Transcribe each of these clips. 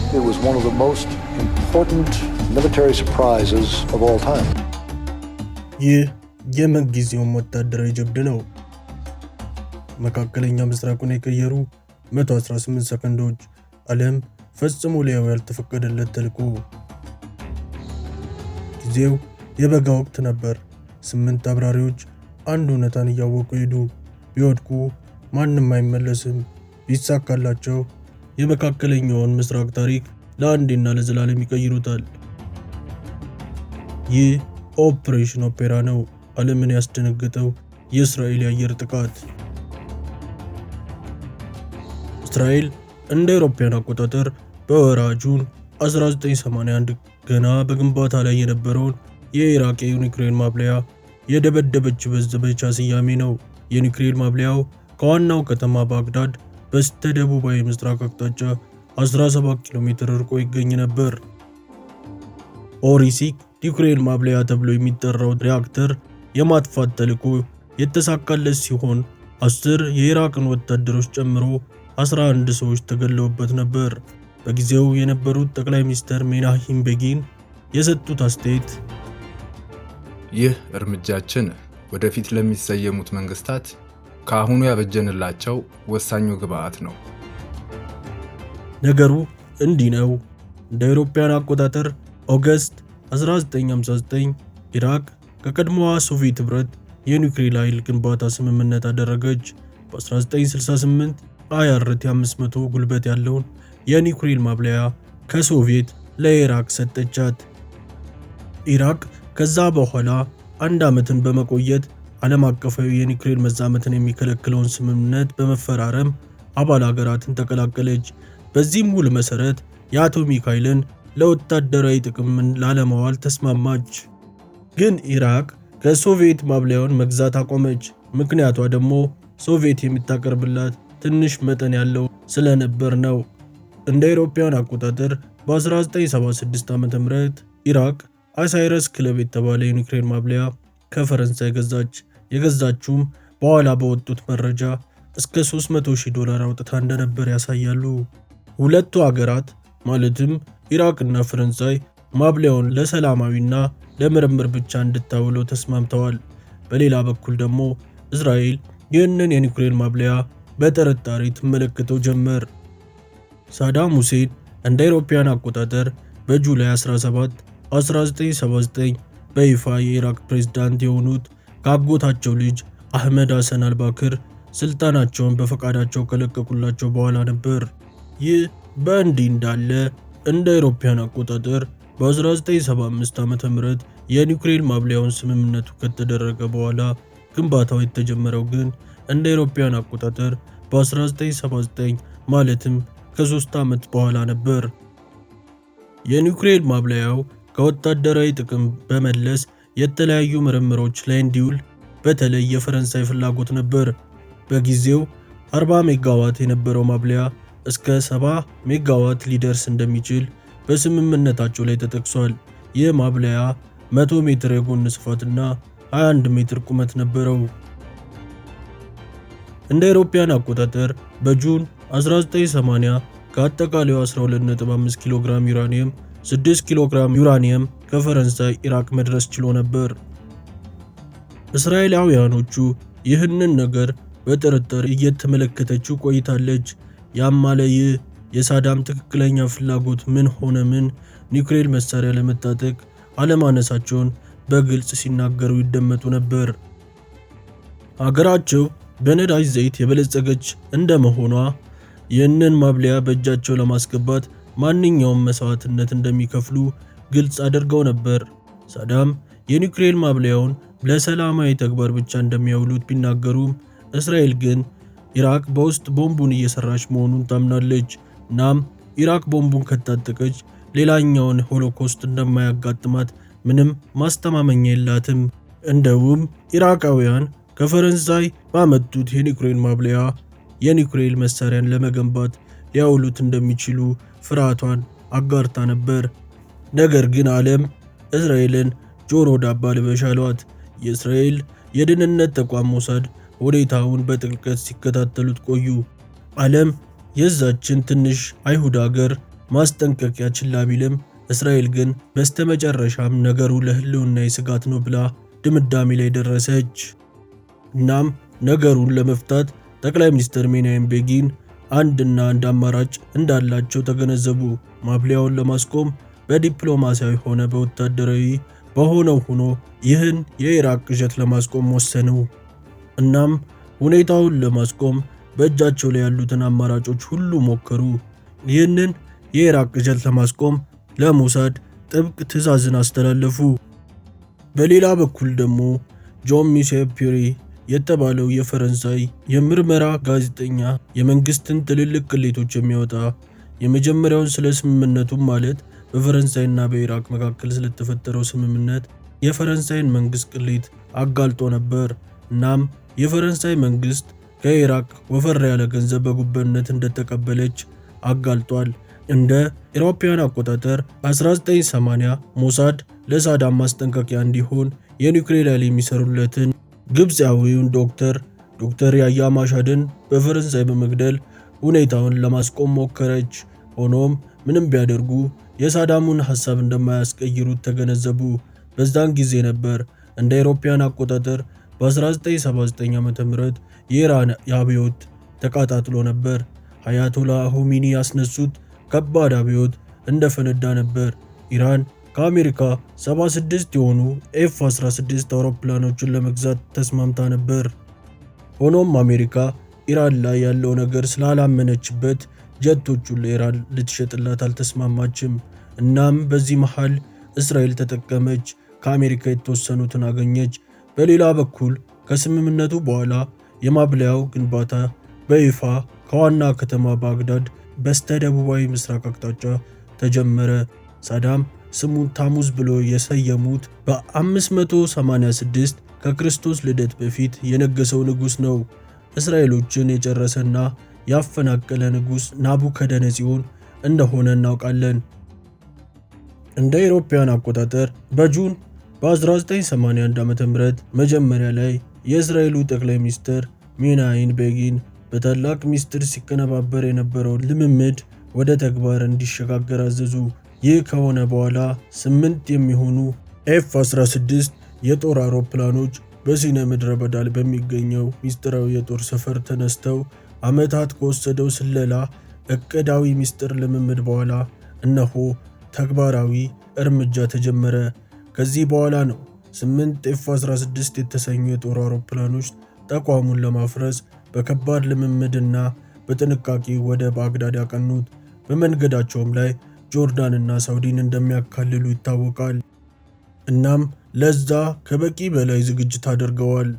It was one of the most important military surprises of all time. ይህ የምንጊዜውም ወታደራዊ ጀብድ ነው። መካከለኛ ምስራቁን የቀየሩ 118 ሰከንዶች፣ ዓለም ፈጽሞ ሊያየው ያልተፈቀደለት ተልዕኮ። ጊዜው የበጋ ወቅት ነበር። 8 አብራሪዎች አንድ እውነታን እያወቁ ሄዱ። ቢወድቁ ማንም አይመለስም። ቢሳካላቸው የመካከለኛውን ምስራቅ ታሪክ ለአንዴና ለዘላለም ይቀይሩታል። ይህ ኦፕሬሽን ኦፔራ ነው። ዓለምን ያስደነገጠው የእስራኤል የአየር ጥቃት። እስራኤል እንደ አውሮፓውያን አቆጣጠር በወርሃ ጁን 1981 ገና በግንባታ ላይ የነበረውን የኢራቅ የኒውክሌር ማብላያ የደበደበችበት ዘመቻ ስያሜ ነው። የኒውክሌር ማብላያው ከዋናው ከተማ ባግዳድ በስተደቡባዊ ምስራቅ አቅጣጫ 17 ኪሎ ሜትር ርቆ ይገኝ ነበር። ኦሪ 6 ኒውክሌር ማብላያ ተብሎ የሚጠራው ሪያክተር የማጥፋት ተልዕኮ የተሳካለት ሲሆን 10 የኢራቅን ወታደሮች ጨምሮ 11 ሰዎች ተገድለውበት ነበር። በጊዜው የነበሩት ጠቅላይ ሚኒስትር ሜናሂም ቤጊን የሰጡት አስተያየት፣ ይህ እርምጃችን ወደፊት ለሚሰየሙት መንግስታት ከአሁኑ ያበጀንላቸው ወሳኙ ግብዓት ነው። ነገሩ እንዲህ ነው። እንደ አውሮፓውያን አቆጣጠር ኦገስት 1959 ኢራቅ ከቀድሞዋ ሶቪየት ኅብረት የኒውክሌር ኃይል ግንባታ ስምምነት አደረገች። በ1968 IRT 500 ጉልበት ያለውን የኒውክሌር ማብላያ ከሶቪየት ለኢራቅ ሰጠቻት። ኢራቅ ከዛ በኋላ አንድ ዓመትን በመቆየት ዓለም አቀፋዊ የኒውክሌር መዛመትን የሚከለክለውን ስምምነት በመፈራረም አባል ሀገራትን ተቀላቀለች። በዚህም ውል መሰረት የአቶሚክ ኃይልን ለወታደራዊ ጥቅም ላለማዋል ተስማማች። ግን ኢራቅ ከሶቪየት ማብላያውን መግዛት አቆመች። ምክንያቷ ደግሞ ሶቪየት የምታቀርብላት ትንሽ መጠን ያለው ስለነበር ነው። እንደ አውሮፓውያን አቆጣጠር በ1976 ዓ.ም ኢራቅ አሳይረስ ክለብ የተባለ የኒውክሌር ማብላያ ከፈረንሳይ ገዛች። የገዛችውም በኋላ በወጡት መረጃ እስከ 300,000 ዶላር አውጥታ እንደነበር ያሳያሉ። ሁለቱ ሀገራት ማለትም ኢራቅና ፈረንሳይ ማብላያውን ለሰላማዊና ለምርምር ብቻ እንድታውለው ተስማምተዋል። በሌላ በኩል ደግሞ እስራኤል ይህንን የኒውክሌር ማብላያ በጥርጣሬ ትመለከተው ጀመር። ሳዳም ሁሴን እንደ አውሮፓውያን አቆጣጠር በጁላይ 17 1979 በይፋ የኢራቅ ፕሬዝዳንት የሆኑት ከአጎታቸው ልጅ አህመድ ሐሰን አልባክር ስልጣናቸውን በፈቃዳቸው ከለቀቁላቸው በኋላ ነበር። ይህ በእንዲህ እንዳለ እንደ አውሮፓውያን አቆጣጠር በ1975 ዓ.ም የኒውክሌር ማብላያውን ስምምነቱ ከተደረገ በኋላ ግንባታው የተጀመረው ግን እንደ አውሮፓውያን አቆጣጠር በ1979 ማለትም ከ3 ዓመት በኋላ ነበር። የኒውክሌር ማብላያው ከወታደራዊ ጥቅም በመለስ የተለያዩ ምርምሮች ላይ እንዲውል በተለይ የፈረንሳይ ፍላጎት ነበር። በጊዜው 40 ሜጋዋት የነበረው ማብላያ እስከ 70 ሜጋዋት ሊደርስ እንደሚችል በስምምነታቸው ላይ ተጠቅሷል። ይህ ማብላያ 100 ሜትር የጎን ስፋትና 21 ሜትር ቁመት ነበረው። እንደ አውሮፓውያን አቆጣጠር በጁን 1980 ከአጠቃላዩ 12.5 ኪሎ ግራም ዩራኒየም 6 ኪሎ ግራም ዩራኒየም ከፈረንሳይ ኢራቅ መድረስ ችሎ ነበር። እስራኤላውያኖቹ ይህንን ነገር በጥርጥር እየተመለከተችው ቆይታለች። ያም አለ ይህ የሳዳም ትክክለኛ ፍላጎት ምን ሆነ ምን ኒውክሌር መሳሪያ ለመታጠቅ አለማነሳቸውን በግልጽ ሲናገሩ ይደመጡ ነበር። ሀገራቸው በነዳጅ ዘይት የበለጸገች እንደመሆኗ ይህንን ማብላያ በእጃቸው ለማስገባት ማንኛውም መስዋዕትነት እንደሚከፍሉ ግልጽ አድርገው ነበር። ሳዳም የኒውክሌር ማብላያውን ለሰላማዊ ተግባር ብቻ እንደሚያውሉት ቢናገሩም እስራኤል ግን ኢራቅ በውስጥ ቦምቡን እየሰራች መሆኑን ታምናለች። እናም ኢራቅ ቦምቡን ከታጠቀች ሌላኛውን ሆሎኮስት እንደማያጋጥማት ምንም ማስተማመኛ የላትም። እንደውም ኢራቃውያን ከፈረንሳይ ባመጡት የኒውክሌር ማብላያ የኒውክሌር መሳሪያን ለመገንባት ሊያውሉት እንደሚችሉ ፍርሃቷን አጋርታ ነበር። ነገር ግን ዓለም እስራኤልን ጆሮ ዳባ ልበሽ አሏት። የእስራኤል የደህንነት ተቋም ሞሳድ ሁኔታውን በጥልቀት ሲከታተሉት ቆዩ። ዓለም የዛችን ትንሽ አይሁድ ሀገር ማስጠንቀቂያ ችላ ቢልም እስራኤል ግን በስተመጨረሻም ነገሩ ለህልውና ስጋት ነው ብላ ድምዳሜ ላይ ደረሰች። እናም ነገሩን ለመፍታት ጠቅላይ ሚኒስትር ሜናሄም ቤጊን አንድና አንድ አማራጭ እንዳላቸው ተገነዘቡ። ማብላያውን ለማስቆም በዲፕሎማሲያዊ ሆነ በወታደራዊ በሆነው ሆኖ ይህን የኢራቅ ቅዠት ለማስቆም ወሰኑ። እናም ሁኔታውን ለማስቆም በእጃቸው ላይ ያሉትን አማራጮች ሁሉ ሞከሩ። ይህንን የኢራቅ ቅዠት ለማስቆም ለሞሳድ ጥብቅ ትዕዛዝን አስተላለፉ። በሌላ በኩል ደግሞ ጆን ሚሼል ፒሪ የተባለው የፈረንሳይ የምርመራ ጋዜጠኛ የመንግስትን ትልልቅ ቅሌቶች የሚያወጣ የመጀመሪያውን ስለ ስምምነቱ ማለት በፈረንሳይና በኢራቅ መካከል ስለተፈጠረው ስምምነት የፈረንሳይን መንግስት ቅሌት አጋልጦ ነበር። እናም የፈረንሳይ መንግስት ከኢራቅ ወፈር ያለ ገንዘብ በጉበነት እንደተቀበለች አጋልጧል። እንደ አውሮፓውያን አቆጣጠር 1980 ሞሳድ ለሳዳም ማስጠንቀቂያ እንዲሆን የኒውክሌር ኃይል የሚሰሩለትን ግብፃዊውን ዶክተር ያያ ማሻድን በፈረንሳይ በመግደል ሁኔታውን ለማስቆም ሞከረች። ሆኖም ምንም ቢያደርጉ የሳዳሙን ሐሳብ እንደማያስቀይሩት ተገነዘቡ። በዛን ጊዜ ነበር እንደ አውሮፓውያን አቆጣጠር በ1979 ዓ.ም የኢራን አብዮት ተቃጣጥሎ ነበር። አያቶላ ሆሚኒ ያስነሱት ከባድ አብዮት እንደፈነዳ ነበር። ኢራን ከአሜሪካ 76 የሆኑ F-16 አውሮፕላኖችን ለመግዛት ተስማምታ ነበር። ሆኖም አሜሪካ ኢራን ላይ ያለው ነገር ስላላመነችበት ጀቶቹን ለኢራን ልትሸጥላት አልተስማማችም። እናም በዚህ መሃል እስራኤል ተጠቀመች፣ ከአሜሪካ የተወሰኑትን አገኘች። በሌላ በኩል ከስምምነቱ በኋላ የማብላያው ግንባታ በይፋ ከዋና ከተማ ባግዳድ በስተደቡባዊ ምስራቅ አቅጣጫ ተጀመረ። ሳዳም ስሙን ታሙዝ ብሎ የሰየሙት በ586 ከክርስቶስ ልደት በፊት የነገሰው ንጉሥ ነው። እስራኤሎችን የጨረሰና ያፈናቀለ ንጉሥ ናቡከደነጺዮን እንደሆነ እናውቃለን። እንደ አውሮፓውያን አቆጣጠር በጁን በ1981 ዓ.ም መጀመሪያ ላይ የእስራኤሉ ጠቅላይ ሚኒስትር ሜናሄም ቤጊን በታላቅ ሚስጥር ሲቀነባበር የነበረውን ልምምድ ወደ ተግባር እንዲሸጋገር አዘዙ። ይህ ከሆነ በኋላ 8 የሚሆኑ F-16 የጦር አውሮፕላኖች በሲና ምድረ በዳ በሚገኘው ሚስጥራዊ የጦር ሰፈር ተነስተው ዓመታት ከወሰደው ስለላ እቅዳዊ ሚስጥር ልምምድ በኋላ እነሆ ተግባራዊ እርምጃ ተጀመረ። ከዚህ በኋላ ነው 8 F-16 የተሰኙ የጦር አውሮፕላኖች ተቋሙን ለማፍረስ በከባድ ልምምድና በጥንቃቄ ወደ ባግዳድ ያቀኑት። በመንገዳቸውም ላይ ጆርዳንና ሳውዲን እንደሚያካልሉ ይታወቃል። እናም ለዛ ከበቂ በላይ ዝግጅት አድርገዋል።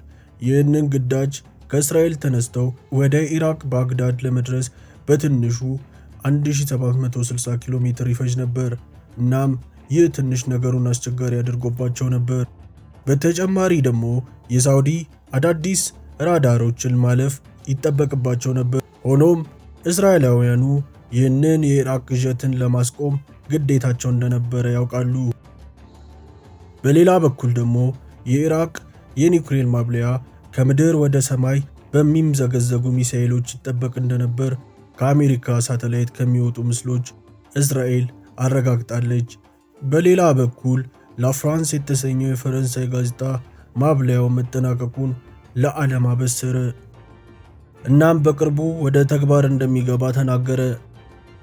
ይህንን ግዳጅ ከእስራኤል ተነስተው ወደ ኢራቅ ባግዳድ ለመድረስ በትንሹ 1760 ኪሎ ሜትር ይፈጅ ነበር። እናም ይህ ትንሽ ነገሩን አስቸጋሪ አድርጎባቸው ነበር። በተጨማሪ ደግሞ የሳውዲ አዳዲስ ራዳሮችን ማለፍ ይጠበቅባቸው ነበር። ሆኖም እስራኤላውያኑ ይህንን የኢራቅ ቅዠትን ለማስቆም ግዴታቸው እንደነበረ ያውቃሉ። በሌላ በኩል ደግሞ የኢራቅ የኒውክሌር ማብላያ ከምድር ወደ ሰማይ በሚምዘገዘጉ ሚሳኤሎች ይጠበቅ እንደነበር ከአሜሪካ ሳተላይት ከሚወጡ ምስሎች እስራኤል አረጋግጣለች። በሌላ በኩል ላፍራንስ የተሰኘው የፈረንሳይ ጋዜጣ ማብላያው መጠናቀቁን ለዓለም አበሰረ። እናም በቅርቡ ወደ ተግባር እንደሚገባ ተናገረ።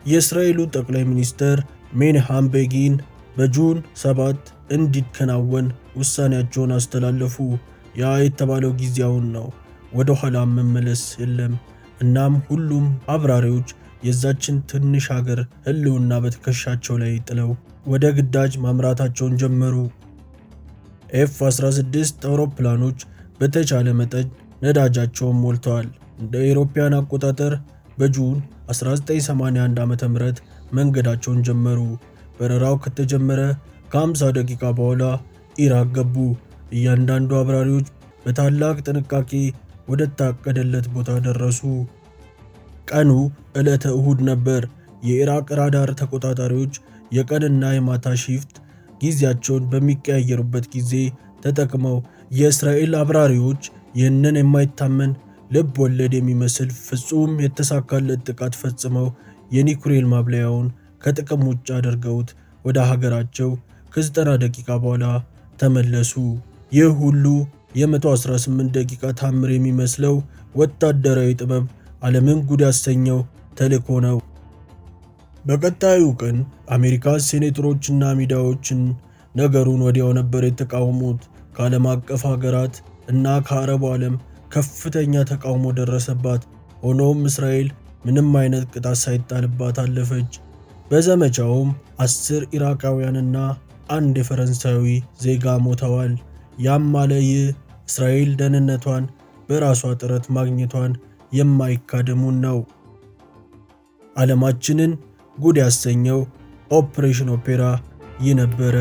የእስራኤሉ ጠቅላይ ሚኒስትር ሜናሄም ቤጊን በጁን 7 እንዲከናወን ውሳኔያቸውን አስተላለፉ። ያ የተባለው ጊዜውን ነው። ወደ ኋላ መመለስ የለም። እናም ሁሉም አብራሪዎች የዛችን ትንሽ ሀገር ህልውና በትከሻቸው ላይ ጥለው ወደ ግዳጅ ማምራታቸውን ጀመሩ። F-16 አውሮፕላኖች በተቻለ መጠን ነዳጃቸውን ሞልተዋል። እንደ አውሮፓውያን አቆጣጠር በጁን 1981 ዓ.ም መንገዳቸውን ጀመሩ። በረራው ከተጀመረ ከ50 ደቂቃ በኋላ ኢራቅ ገቡ። እያንዳንዱ አብራሪዎች በታላቅ ጥንቃቄ ወደ ታቀደለት ቦታ ደረሱ። ቀኑ ዕለተ እሁድ ነበር። የኢራቅ ራዳር ተቆጣጣሪዎች የቀንና የማታ shift ጊዜያቸውን በሚቀያየሩበት ጊዜ ተጠቅመው የእስራኤል አብራሪዎች ይህንን የማይታመን ልብ ወለድ የሚመስል ፍጹም የተሳካለት ጥቃት ፈጽመው የኒውክሌር ማብላያውን ከጥቅም ውጭ አድርገውት ወደ ሀገራቸው ከ90 ደቂቃ በኋላ ተመለሱ። ይህ ሁሉ የ118 ደቂቃ ታምር የሚመስለው ወታደራዊ ጥበብ ዓለምን ጉድ ያሰኘው ተልዕኮ ነው። በቀጣዩ ቀን አሜሪካ ሴኔተሮችና ሚዲያዎችን ነገሩን ወዲያው ነበር የተቃወሙት። ከዓለም አቀፍ ሀገራት እና ከአረቡ ዓለም ከፍተኛ ተቃውሞ ደረሰባት። ሆኖም እስራኤል ምንም አይነት ቅጣት ሳይጣልባት አለፈች። በዘመቻውም 10 ኢራቃውያንና አንድ የፈረንሳዊ ዜጋ ሞተዋል። ያም አለ ይህ እስራኤል ደህንነቷን በራሷ ጥረት ማግኘቷን የማይካድ እሙን ነው። ዓለማችንን ጉድ ያሰኘው ኦፕሬሽን ኦፔራ ይህ ነበረ።